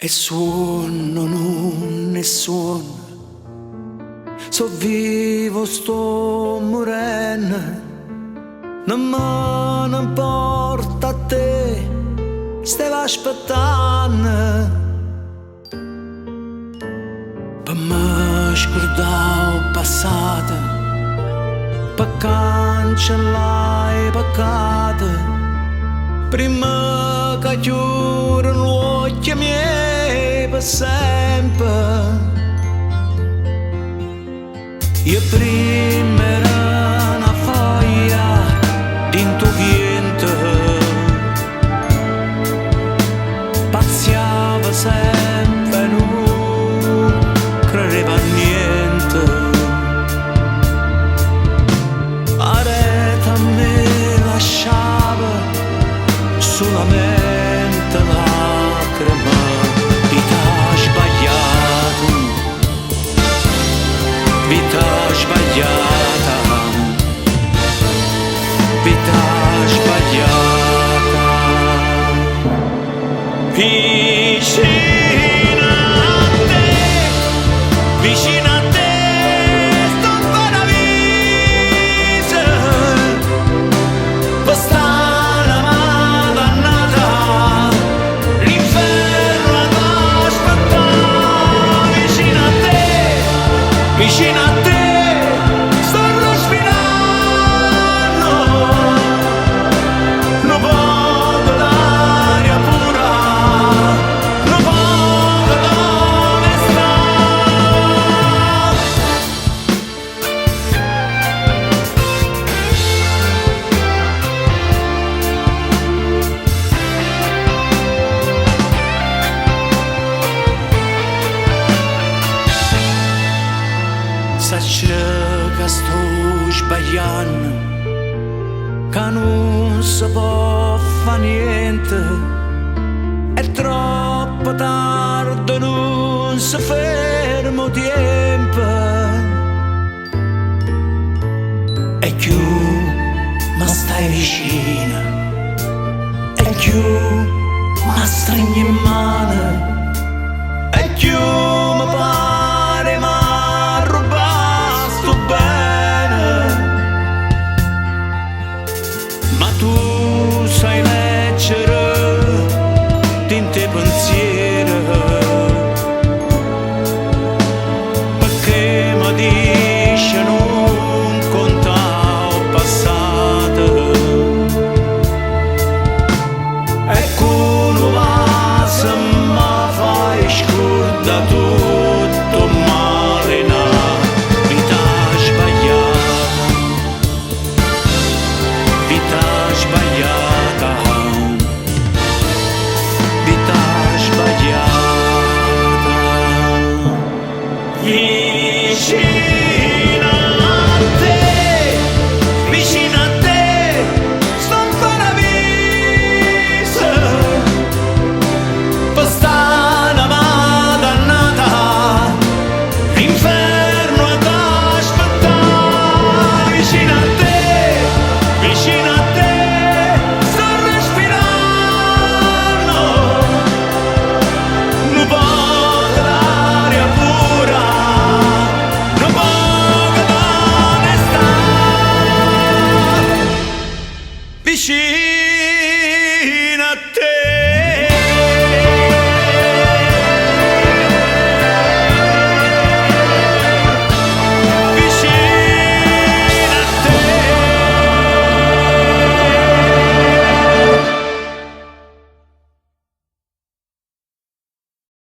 È suonno, nun è suonno, so' vivo, sto murenno, nun me ne 'mporta a te, stevo aspettanno. Pe me scurdà 'o passato, pe cancellà 'e peccate, primma ca chiure l'uocchie miei pe sempe. Io primma ero na foglia dint' 'o viento, pazziavo sempe e nun credevo a niente. Aret a me lasciava sulamente lacreme. Vita sbagliata, vita sbagliata, vita sbagliata. Vicino a te, vicino a te sto 'mparaviso, pe st'anema dannata l'inferno adda aspettà. Vicino a te, vicino a te sto respiranno, nu poco d'aria pura, nu poco d'onestà. Saccio ca sto sbaglianno, ca nun se po' fa niente, è troppo tardi, nun se ferma 'o tiempo. E cchiù me stai vicino, e cchiù m'astrigne 'e mmane, e cchiù me pare 'e m'arrubbà sto bene. Ma tu sai leggere dint' 'e pensiere, pecché me dice nun contà 'o passato. E cu nu vaso me fai scurdà tutto 'o male 'e na vita sbagliata, vita sbagliata, vita sbagliata. Vicino a te, vicino a te, sto 'mparaviso, pe st'anema dannata, l'inferno adda aspettà. Vicino a te, vicino a te, sto respiranno, nu poco d'aria pura, nu poco d'onestà. Vicino